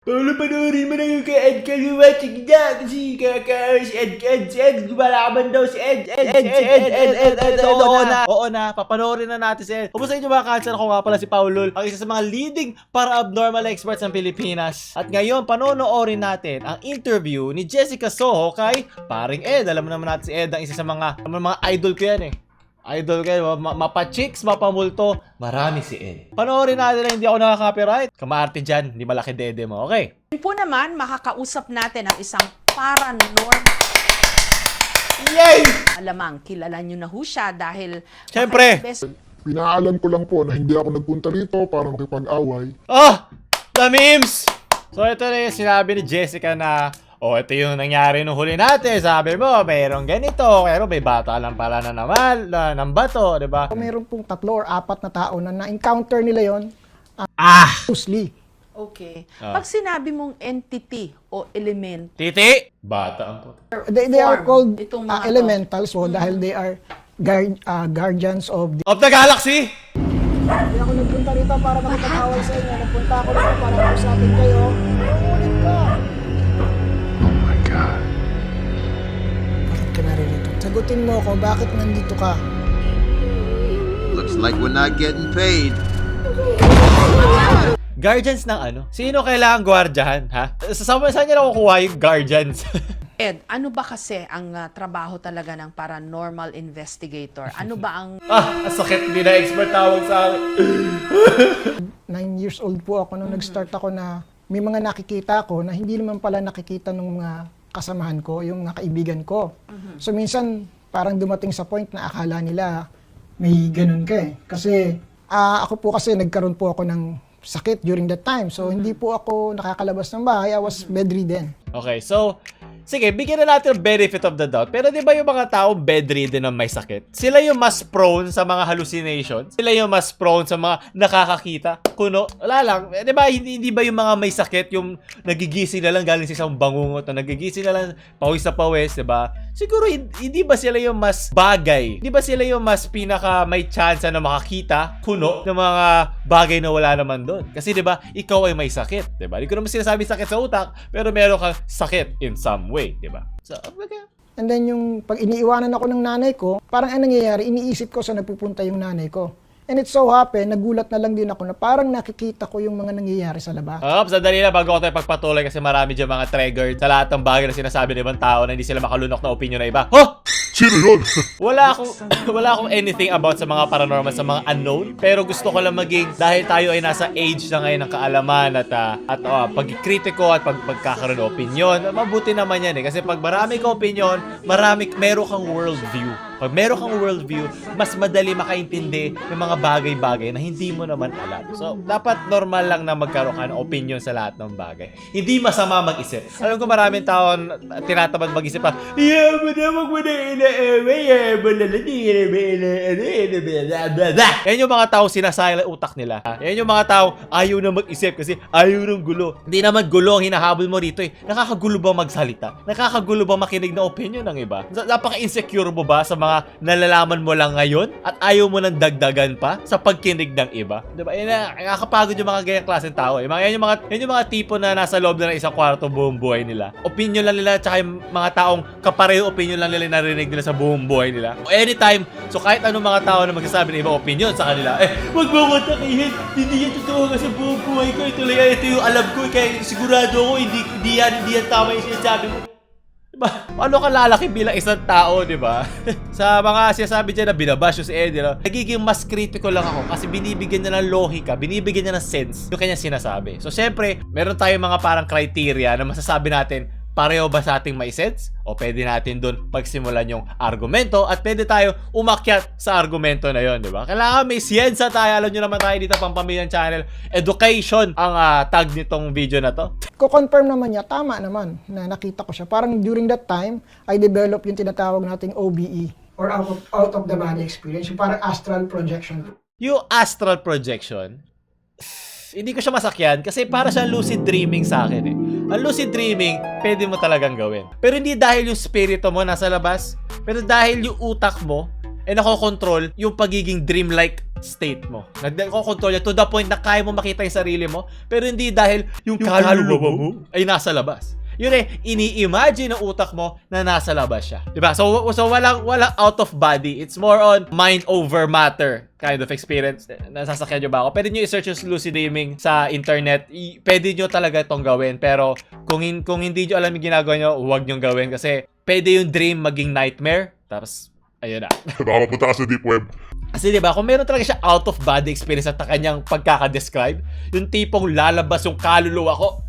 Paolo, panoorin mo na yung kay Ed Kaluwa. Sige na, kasi si Ed, lumalaban daw si Ed. Oo na, papanoorin na natin si Ed. Kumusta inyo mga cancer? Ako nga pala si Paolo, ang isa sa mga leading para abnormal experts ng Pilipinas. At ngayon, panonoorin natin ang interview ni Jessica Soho kay paring Ed. Alam mo naman natin si Ed, ang isa sa mga idol ko yan eh. Idol kayo, mapa-chicks, mapamulto, marami si Ed. Panoorin natin na hindi ako nakaka-copyright. Kamaarte dyan, hindi malaki dede mo, okay? Yun po naman, makakausap natin ang isang paranormal. Yay! Alamang, kilala nyo na ho siya dahil... Siyempre! Pinaalam ko lang po na hindi ako nagpunta rito para makipag-away. Oh! The memes! So ito na yung sinabi ni Jessica na ito yung nangyari nung huli natin. Sabi mo, mayroong ganito. Pero may bata lang pala na naman, ng bato, di ba? Mayroon pong 3 or 4 na tao na na-encounter nila yon closely. Okay. Pag sinabi mong entity o element, Titi! Bata ang puto. They are called Itong mga elementals dahil they are guardians of the... Of the galaxy! Hindi ako nagpunta rito para makipag-away sa inyo. Nagpunta ako rito para kausapin kayo. Ulit ka! Oh my God. Bakit ka naririto? Sagutin mo ako, bakit nandito ka? Looks like we're not getting paid. Guardians ng ano? Sino kailangan guardiahan, ha? Saan niya nakukuha yung guardians? Ed, ano ba kasi ang trabaho talaga ng paranormal investigator? Ano ba ang... ang sakit, hindi na expert tawag sa akin. 9 years old po ako nung nag-start ako na may mga nakikita ko na hindi naman pala nakikita ng mga kasamahan ko, yung mga kaibigan ko. So minsan parang dumating sa point na akala nila may ganun ka eh. Kasi ako po kasi nagkaroon po ako ng sakit during that time. So hindi po ako nakakalabas ng bahay. I was bedridden. Okay, so, sige, bigyan na natin ang benefit of the doubt. Pero di ba yung mga tao bedridden na may sakit? Sila yung mas prone sa mga hallucinations? Sila yung mas prone sa mga nakakakita? Kuno? Wala lang. Di ba, hindi ba yung mga may sakit, yung nagigising na lang galing sa isang bangungot, na nagigising na lang pawis sa pawis, di ba? Siguro, hindi ba sila yung mas bagay? Hindi ba sila yung mas pinaka may chance na makakita, kuno, ng mga bagay na wala naman doon? Kasi di ba, ikaw ay may sakit, di ba? Hindi ko naman sinasabi sakit sa utak, pero meron kang sakit in some way, di ba? So, okay. And then yung pag iniiwanan ako ng nanay ko, parang ang nangyayari, iniisip ko saan nagpupunta yung nanay ko. And it so happen, nagulat na lang din ako na parang nakikita ko yung mga nangyayari sa labas. Sandali na bago ako tayo pagpatuloy kasi marami dyan mga triggered sa lahat ng bagay na sinasabi ng ibang tao na hindi sila makalunok na opinion na iba. Oh! Sino yun? Wala akong anything about sa mga paranormal, sa mga unknown. Pero gusto ko lang maging, dahil tayo ay nasa age na ngayon ng kaalaman at pagkritiko at pagkakaroon ng opinion, mabuti naman yan eh. Kasi pag marami kang opinion, meron kang worldview. Pag meron kang worldview, mas madali makaintindi ng mga bagay-bagay na hindi mo naman alam. So, dapat normal lang na magkaroon ka ng opinion sa lahat ng bagay. Hindi masama mag-isip. Alam ko maraming tao tinatamad mag-isip pa, yan yung mga tao sinasayang utak nila. Yan yung mga tao ayaw na mag-isip kasi ayaw ng gulo. Hindi naman gulo ang hinahabol mo rito eh. Nakakagulo ba magsalita? Nakakagulo ba makinig na opinion ng iba? Napaka-insecure mo ba sa mga nalalaman mo lang ngayon at ayaw mo nang dagdagan pa sa pagkinig ng iba? Diba? Yan na, nakakapagod yung mga ganyang klaseng tao eh. Yan yung mga tipo na nasa loob na ng isang kwarto buong buhay nila. Opinion lang nila tsaka yung mga taong kapareho opinion lang nila narinig nila sa buong buhay nila. O anytime, so kahit anong mga tao na magsasabi ng ibang opinion sa kanila, wag mo ko takihin, hindi yan totoo sa buong buhay ko. Ito yung alam ko, kaya sigurado ko, hindi yan tama yung sinasabi mo. Paano ka lalaki bilang isang tao, di ba? Sa mga sinasabi dyan na binabash yung si Eddie, nagiging mas critical lang ako kasi binibigyan niya ng lohika, binibigyan niya ng sense yung kanya sinasabi. So, syempre, meron tayong mga parang criteria na masasabi natin, pareho ba sa ating may sense? O pwede natin dun pagsimulan yung argumento at pwede tayo umakyat sa argumento na yon, di ba? Kailangan may siyensa tayo. Alam nyo naman tayo dito, Pampamilyang Channel. Education ang tag nitong video na to. Ko-confirm naman niya, tama naman na nakita ko siya. Parang during that time, I developed yung tinatawag nating OBE or out of the body experience, yung parang astral projection. Yung astral projection, hindi ko siya masakyan kasi para siyang lucid dreaming sa akin eh. Ang lucid dreaming, pwede mo talagang gawin. Pero hindi dahil yung spirito mo nasa labas, pero dahil yung utak mo nakokontrol yung pagiging dreamlike state mo. Nagko-control niya to the point na kaya mo makita yung sarili mo, pero hindi dahil yung kaluluwa mo ay nasa labas. Yun ini-imagine ng utak mo na nasa labas siya. Diba? So walang out of body. It's more on mind over matter kind of experience. Nasasakyan nyo ba ako? Pwede nyo i-search yung lucid dreaming sa internet. Pwede nyo talaga itong gawin. Pero kung hindi nyo alam yung ginagawa nyo, huwag nyo gawin. Kasi pwede yung dream maging nightmare. Tapos, ayun na. Nakakapunta ka sa deep web. Kasi diba, kung meron talaga siya out of body experience at kanyang pagkakadescribe, yung tipong lalabas yung kaluluwa ko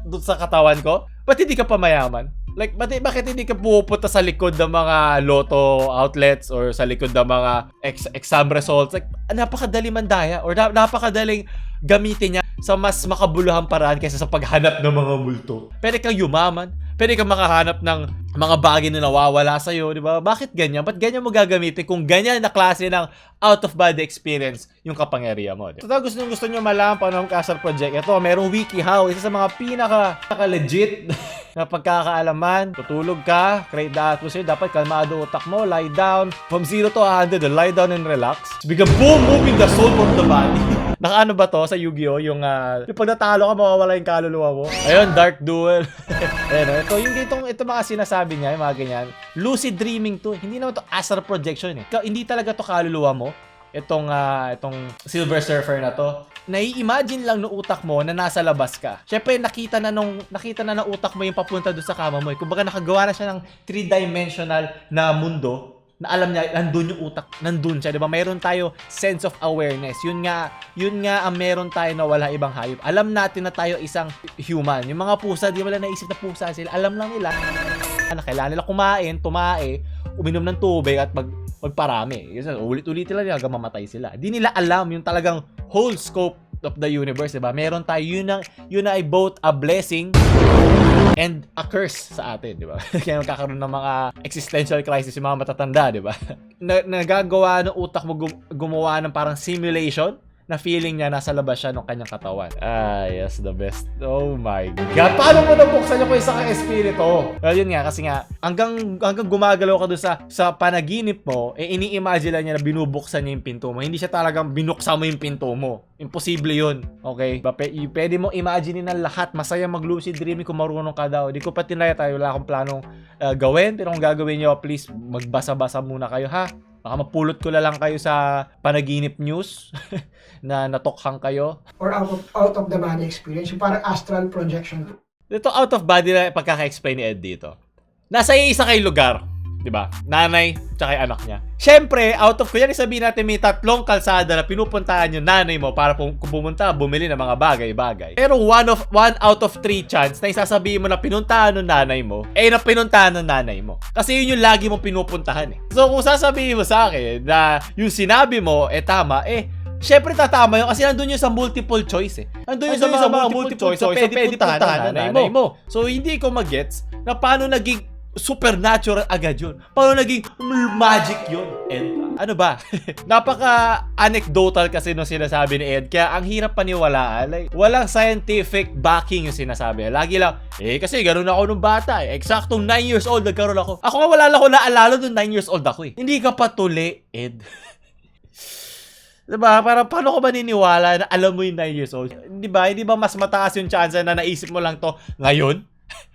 doon sa katawan ko, ba't hindi ka pa mayaman? Like, bakit hindi ka pupunta sa likod ng mga lotto outlets or sa likod ng mga exam results? Like, napakadali mandaya or napakadaling gamitin niya sa mas makabuluhang paraan kaysa sa paghanap ng mga multo. Pwede kang yumaman, pwede kang makahanap ng mga bagay na nawawala sa'yo, di ba? Bakit ganyan? Ba't ganyan mo gagamitin kung ganyan na klase ng out-of-body experience yung kapangyarihan mo? Diba? So, gusto nyo malaman paano ang Castle Project. Ito, merong WikiHow. Isa sa mga pinaka-legit na pagkakaalaman. Tutulog ka, create the atmosphere. Dapat kalmado utak mo, lie down. From 0 to 100, lie down and relax. Bigla, boom, moving the soul from the body. Nakaano ba to sa Yu-Gi-Oh? Yung pag natalo ka, mawawala yung kaluluwa mo. Ayun, Dark Duel. Ayun, ito mga sinasabi niya, yung mga ganyan. Lucid dreaming to. Hindi naman to astral projection eh. Hindi talaga to kaluluwa mo. Itong Silver Surfer na to. Nai-imagine lang ng utak mo na nasa labas ka. Syempre, nakita na ng utak mo yung papunta doon sa kama mo. Kumbaga nakagawa na siya ng 3-dimensional na mundo na alam niya, nandun yung utak, nandun siya, di ba? Mayroon tayo sense of awareness. Yun nga ang meron tayo na wala ibang hayop. Alam natin na tayo isang human. Yung mga pusa, di wala naisip na pusa sila. Alam lang nila na kailangan nila kumain, tumae, uminom ng tubig at magparami. Ulit-ulitin lang hanggang mamatay sila. Di nila alam yung talagang whole scope of the universe, di ba? Meron tayo, yun na ay both a blessing and a curse sa atin, di ba? Kaya magkakaroon ng mga existential crisis yung mga matatanda, di ba? Nagagawa ng utak mo gumawa ng parang simulation na feeling niya nasa labas siya ng kanyang katawan. Yes, the best. Oh my God. Paano mo nabuksan yung isang espiritu? Well, yun nga, kasi nga, hanggang gumagalaw ka doon sa panaginip mo, ini-imagine lang niya na binubuksan niya yung pinto mo. Hindi siya talagang binuksan mo yung pinto mo. Imposible yun. Okay? Pwede mo imagine na lahat. Masaya mag-lucid dreaming kung marunong ka daw. Di ko pa tinaya tayo. Wala akong planong gawin. Pero kung gagawin nyo, please, magbasa-basa muna kayo, ha? Baka mapulot ko lang kayo sa panaginip news na natokhang kayo. Or out of the body experience, yung parang astral projection. Ito out of body na pagkaka-explain ni Ed dito. Nasa isa kay lugar, 'di ba? Nanay tsaka yung anak niya. Syempre, out of kunyari sabihin natin may 3 kalsada na pinupuntahan yung nanay mo para kung pumunta, bumili ng mga bagay-bagay. Pero 1 out of 3 chance na isasabihin mo na pinuntahan ng nanay mo, na pinuntahan ng nanay mo. Kasi yun yung lagi mong pinupuntahan eh. So kung sasabihin mo sa akin na yung sinabi mo tama, syempre tatama yun kasi nandun yun sa multiple choice eh. Nandun yun sa mga multiple choice, so pwede puntahan ng nanay mo. So hindi ko mag-gets na paano naging supernatural agad yun. Paano naging magic yun? Ed, ano ba? Napaka-anecdotal kasi nung sinasabi ni Ed. Kaya ang hirap paniwalaan. Like, walang scientific backing yung sinasabi. Lagi lang, kasi ganun ako nung bata eh. Eksaktong 9 years old nagkaroon ako. Ako nga wala lang ako naalala nung 9 years old ako eh. Hindi ka patuli, Ed. Diba? Parang paano ko maniniwala na alam mo yung 9 years old? Diba? Hindi ba mas mataas yung chance na naisip mo lang to ngayon?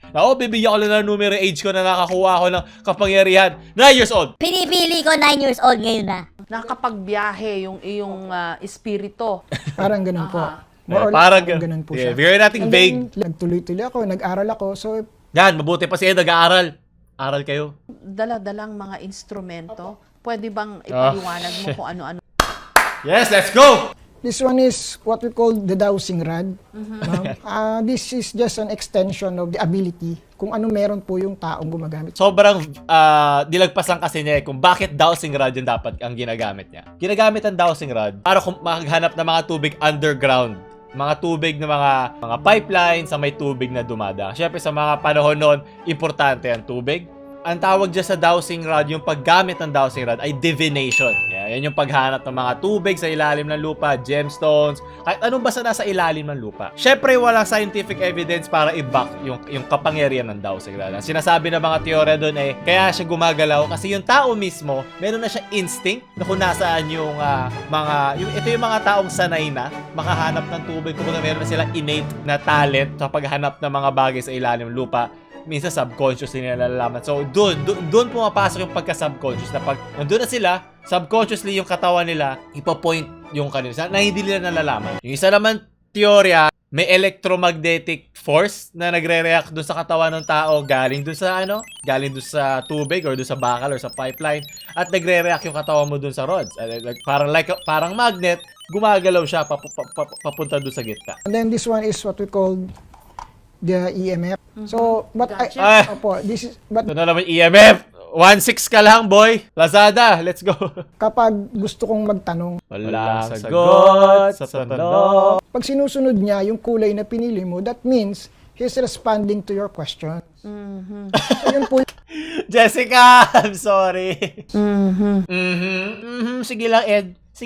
Bibigyan ko lang ng numero age ko na nakakuha ako ng kapangyarihan. 9 years old! Pinipili ko 9 years old ngayon na. Nakapagbiyahe yung iyong espiritu. Parang ganun po. Aha. More or less, Parang ganun po siya. bigyan nating And vague. then, nagtuloy-tuloy ako, nag-aral ako. So, Yan, mabuti pa si Ed nag-aaral. Aral kayo. Dala-dalang mga instrumento. Pwede bang ipaliwanag mo kung ano-ano? Yes, let's go! this one is what we call the dowsing rod. This is just an extension of the ability kung ano meron po yung taong gumagamit. Sobrang dilagpasan kasi niya kung bakit dowsing rod yung dapat ang ginagamit niya. Ginagamit ang dowsing rod para maghanap ng mga tubig underground. Mga tubig na mga pipeline sa may tubig na dumada. Siyempre sa mga panahon noon, importante ang tubig. ang tawag dyan sa dowsing rod, yung paggamit ng dowsing rod ay divination. Yan yung paghanap ng mga tubig sa ilalim ng lupa, gemstones, kahit anong basta nasa ilalim ng lupa. Syempre, walang scientific evidence para i-back yung kapangyarihan ng dowsing rod. Ang sinasabi ng mga teorya doon kaya siya gumagalaw kasi yung tao mismo, meron na siya instinct na kung nasaan yung ito yung mga taong sanay na makahanap ng tubig. Kung meron na silang innate na talent sa paghanap ng mga bagay sa ilalim ng lupa. Minsan subconscious nila nalalaman. So, doon pumapasok yung pagka-subconscious na pag nandun na sila, subconsciously yung katawan nila, ipapoint yung kanila na hindi nila nalalaman. Yung isa naman teorya, may electromagnetic force na nagre-react doon sa katawan ng tao galing doon sa tubig or doon sa bakal or sa pipeline at nagre-react yung katawan mo doon sa rods. Parang magnet, gumagalaw siya papunta doon sa gitna. And then this one is what we call the EMF. So, but Gotcha. Ito na naman EMF. 1.6 ka lang, boy. Lazada, let's go. kapag gusto kong magtanong, Walang sagot sa tanong. pag sinusunod niya yung kulay na pinili mo, that means he's responding to your question. So, yun po Jessica, I'm sorry. Sige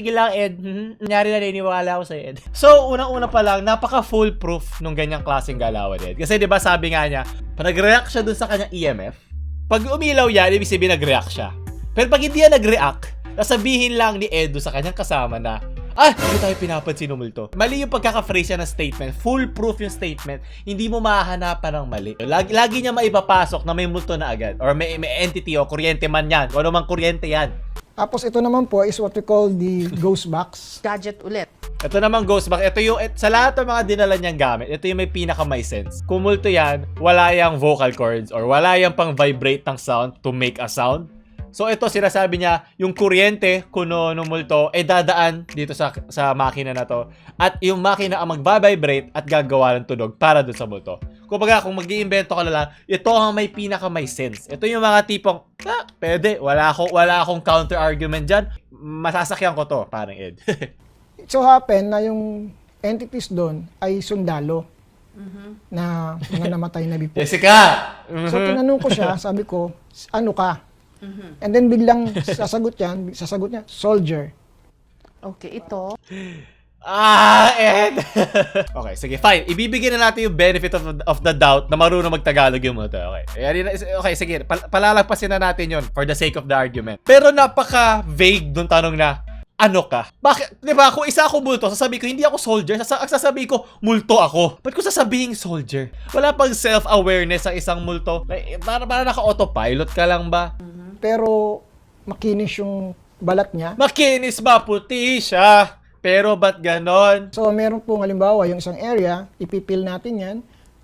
lang, Ed. Nangyari na naniniwala ako sa'yo, Ed. So, unang-una pa lang, napaka-foolproof nung ganyang klaseng galawan, Ed. Kasi, di ba, sabi nga niya, pag nag-react siya dun sa kanyang EMF, pag umilaw yan, ibig sabihin nag-react siya. Pero pag hindi yan nag-react, sasabihin lang ni Ed dun sa kanyang kasama na, hindi tayo pinapansin ng multo. Mali yung pagkaka-phrase niya ng statement. Foolproof yung statement. Hindi mo mahahanapan ng mali. Lagi niya maipapasok na may multo na agad. Or may entity o kuryente man yan. Kung ano mang kuryente yan. Tapos ito naman po is what we call the ghost box. Gadget ulit. Ito naman ghost box. Ito yung, sa lahat ng mga dinala niyang gamit, ito yung may pinaka may sense. Kung multo yan, wala yung vocal cords or wala yung pang vibrate ng sound to make a sound. So ito sinasabi niya, yung kuryente kuno ng multo dadaan dito sa makina na to. At yung makina ang magbabibrate at gagawa ng tunog para dun sa multo. Kumbaga kung mag-iimbento ka na lang, ito ang may pinaka may sense. Ito yung mga tipong, pwede, wala akong counter argument dyan. Masasakyan ko to, parang Ed. It so happen na yung entities doon ay sundalo na mga namatay na before. Jessica! So tinanong ko siya, sabi ko, ano ka? And then biglang sasagot niya, soldier. Okay, ito. Ed! Okay, sige, fine. Ibibigyan na natin yung benefit of the doubt na marunong magtagalog yung multo. Okay, sige. Palalagpasin na natin yon for the sake of the argument. Pero napaka-vague dun tanong na, ano ka? Bakit? Di ba? Kung isa ako multo, sasabihin ko, hindi ako soldier. Sasabihin ko, multo ako. Ba't ko sasabihin soldier? Wala pang self-awareness sa isang multo. Para naka-autopilot ka lang ba? Pero makinis yung balat niya. Makinis ba? Puti siya. Pero ba't ganon? So meron pong halimbawa yung isang area, ipipil natin yan.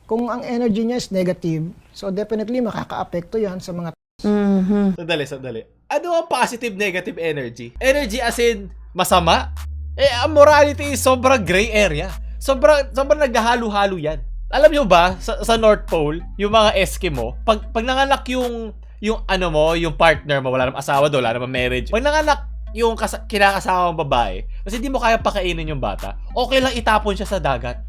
Kung ang energy niya is negative, so definitely makaka-apekto yan sa mga Sandali. Ano ang positive negative energy? Energy as in masama? Ang morality is sobrang gray area. Sobrang naghahalo-halo yan. Alam nyo ba, sa North Pole, yung mga Eskimo, pag nanganak yung partner mo, wala namang asawa doon, wala namang marriage. Pag nanganak yung kinakasama mong babae, kasi hindi mo kaya pakainin yung bata, okay lang itapon siya sa dagat.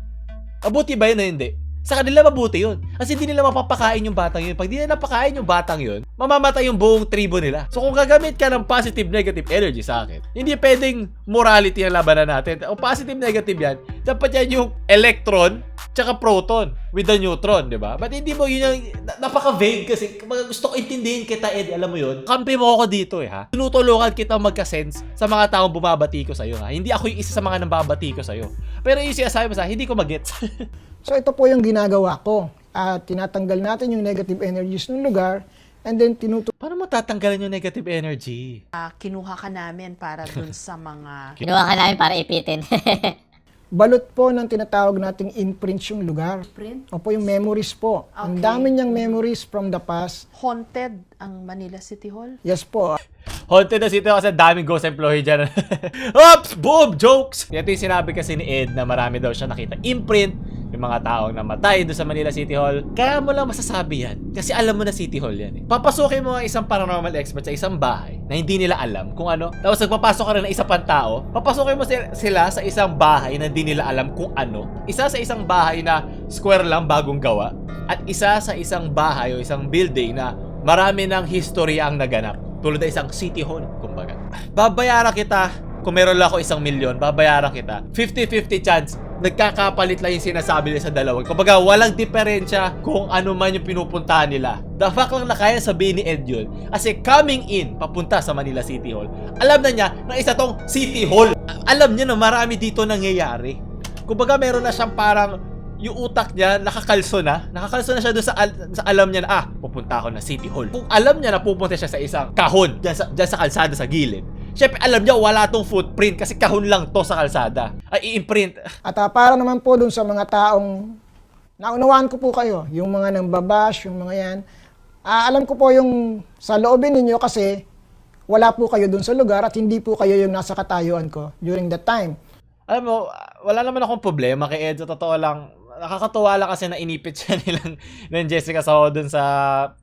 Mabuti ba yun o hindi? Sa kanila mabuti yun. Kasi hindi nila mapapakain yung batang yun. Pag di nila napakain yung batang yun, mamamatay yung buong tribo nila. So kung gagamit ka ng positive negative energy sa akin, hindi pwedeng morality ang labanan natin. O positive negative yan, dapat yan yung electron tsaka proton with the neutron, di ba? But hindi mo yun yung napaka-vague kasi gusto ko intindihin kita, Ed, alam mo yun? Kampi mo ako dito ha. Tinutulungan kita magka-sense sa mga taong bumabati ko sa'yo ha. Hindi ako yung isa sa mga nambabati ko sa'yo. Pero yung sinasabi mo sa hindi ko mag-gets. So ito po yung ginagawa ko. Tinatanggal natin yung negative energies ng lugar and then Paano mo tatanggalin yung negative energy? Kinuha ka namin para dun sa mga... Kinuha ka namin para ipitin. balot po ng tinatawag nating imprints yung lugar. Print? Opo, yung memories po. Ang Okay. dami niyang memories from the past. Haunted ang Manila City Hall. Yes po. Haunted na sito kasi daming ghost employee dyan. Oops! Boom! Jokes! Ito yung sinabi kasi ni Ed na marami daw siya nakita imprint yung mga taong namatay doon sa Manila City Hall. Kaya mo lang masasabi yan. Kasi alam mo na City Hall yan eh. Papasukin mo ang isang paranormal expert sa isang bahay na hindi nila alam kung ano. Tapos nagpapasok ka rin ng isa pang tao. Papasukin mo sila sa isang bahay na hindi nila alam kung ano. Isa sa isang bahay na square lang bagong gawa. At isa sa isang bahay o isang building na marami ng history ang naganap. Tulad ng isang city hall, kumbaga. Babayaran kita, kung meron lang ako 1 milyon, babayaran kita. 50-50 chance, nagkakapalit lang yung sinasabi nila sa dalawa. Kumbaga, walang diferensya kung ano man yung pinupuntahan nila. The fact lang na kaya sabihin ni Ed yun, kasi coming in, papunta sa Manila City Hall, alam na niya na isa tong City Hall. Alam niya na marami dito nangyayari. Kumbaga, meron na siyang parang yung utak niya, nakakalso na siya doon sa alam niya na, pupunta ako na City Hall. Kung alam niya na pupunta siya sa isang kahon, dyan sa kalsada sa gilid, syempre alam niya wala tong footprint kasi kahon lang to sa kalsada. Ay, i-imprint. At para naman po dun sa mga taong, naunawaan ko po kayo, yung mga nambabash, yung mga yan, alam ko po yung sa loobin ninyo kasi wala po kayo dun sa lugar at hindi po kayo yung nasa katayuan ko during that time. Alam mo, wala naman akong problema kay Ed. Sa totoo lang, nakakatuwa lang kasi na inipit siya ng Jessica Soho dun sa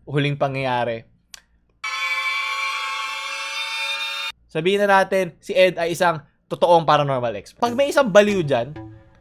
huling pangyayari. Sabihin na natin, si Ed ay isang totoong paranormal expert. Pag may isang baliw dyan,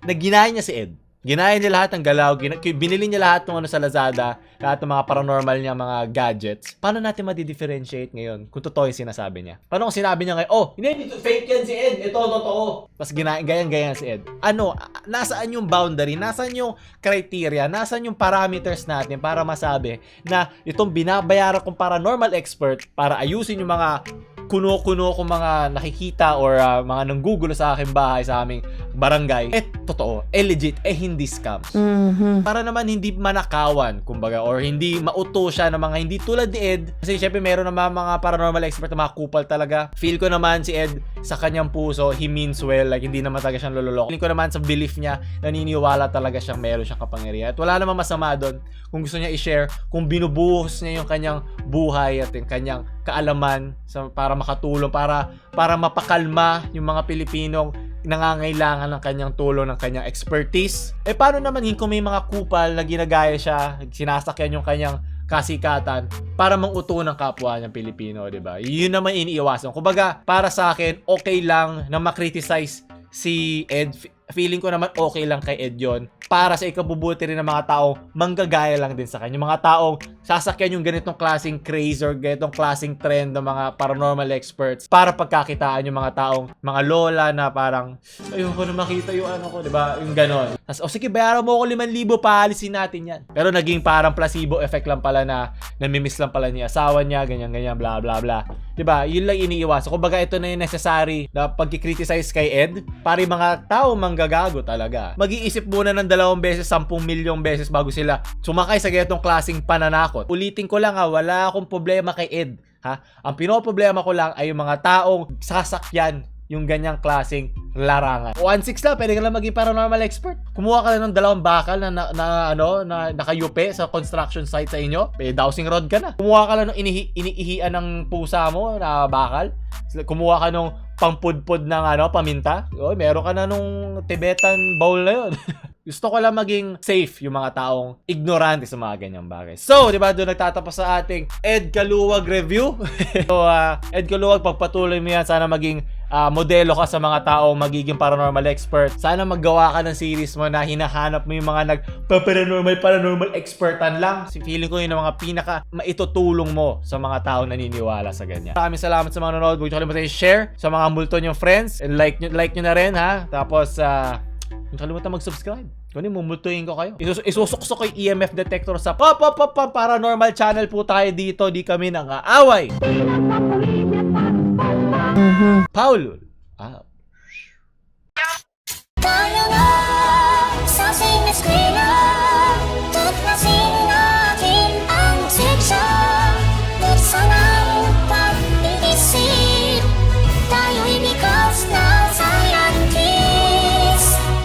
na ginaya niya si Ed, ginaya niya lahat ng galaw, binili niya lahat ng ano sa Lazada, lahat ng mga paranormal niya, mga gadgets, paano natin madi-differentiate ngayon kung totoo yung sinasabi niya? Paano kung sinabi niya ngayon, hindi, fake yan si Ed, ito, totoo. Tapos ganyan si Ed. Ano, nasaan yung boundary, nasaan yung criteria, nasaan yung parameters natin para masabi na itong binabayaran kong paranormal expert para ayusin yung mga kuno-kuno kung mga nakikita or mga nanggugulo sa aking bahay, sa aming barangay, totoo, legit, hindi scam. Para naman hindi manakawan, kumbaga, or hindi mauto siya ng mga hindi tulad ni Ed. Kasi syempre meron naman mga paranormal expert na mga kupal talaga. Feel ko naman si Ed, sa kanyang puso, he means well, like hindi naman talaga siyang lololoko. Feel ko naman sa belief niya, naniniwala talaga siyang meron siyang kapangyarihan. At wala namang masama doon kung gusto niya i-share, kung binubuhos niya yung kanyang buhay at yung kanyang kaalaman para makatulong, para mapakalma yung mga Pilipinong nangangailangan ng kanyang tulong, ng kanyang expertise. Paano naman kung may mga kupal na ginagaya siya, sinasakyan yung kanyang kasikatan para manguto ng kapwa niyang Pilipino, di ba? Yun naman iniiwasan. Kumbaga, para sa akin, okay lang na makriticize si Ed. Feeling ko naman okay lang kay Ed yun. Para sa ikabubuti rin ng mga taong manggagaya lang din sa kanya. Mga taong sasakyan yung ganitong klaseng craze or ganitong klaseng trend ng mga paranormal experts para pagkakitaan yung mga taong, mga lola na parang, ayoko na makita yung ano ko, diba? Yung ganon. Tapos, sige, bayaran mo ako 5,000, paalisin natin yan. Pero naging parang placebo effect lang pala na namimiss lang pala niya asawa niya, ganyan, bla bla bla. Diba? Yun lang iniiwasan. Kumbaga, ito na yung necessary na pagkikriticize kay Ed para yung mga tao manggagago talaga. Mag-iisip muna ng 2 beses, 10 milyong beses bago sila sumakay sa ganitong klaseng pananakot. Ulitin ko lang wala akong problema kay Ed. Ang pinoproblema ko lang ay yung mga taong sasakyan yung ganyang klaseng larangan. 1.6 lang, pwede ka lang maging paranormal expert. Kumuha ka lang ng 2 bakal na nakayupe sa construction site sa inyo. Dowsing rod ka na. Kumuha ka lang ng iniihian ng pusa mo na bakal. Kumuha ka ng pangpudpud ng paminta. Meron ka na nung Tibetan bowl na yun. Gusto ko lang maging safe yung mga taong ignorante sa mga ganyang bagay. So, di ba, doon nagtatapos sa ating Ed Caluwag review. So, Ed Caluwag, pagpatuloy mo yan. Sana maging modelo ka sa mga taong magiging paranormal expert. Sana maggawa ka ng series mo na hinahanap mo yung mga paranormal expertan lang. Feeling ko yun ang mga pinaka maitutulong mo sa mga taong naniniwala sa ganyan. Maraming salamat sa mga nanonood. Huwag nyo kalimutan i-share sa mga multo nyong friends. And like nyo na rin, ha? Tapos, huwag kalimutan mag-subscribe. Kung mumultuhin ko kayo. Isusuksok ko yung EMF detector sa paranormal channel po tayo dito. Di kami nang aaway. Paul.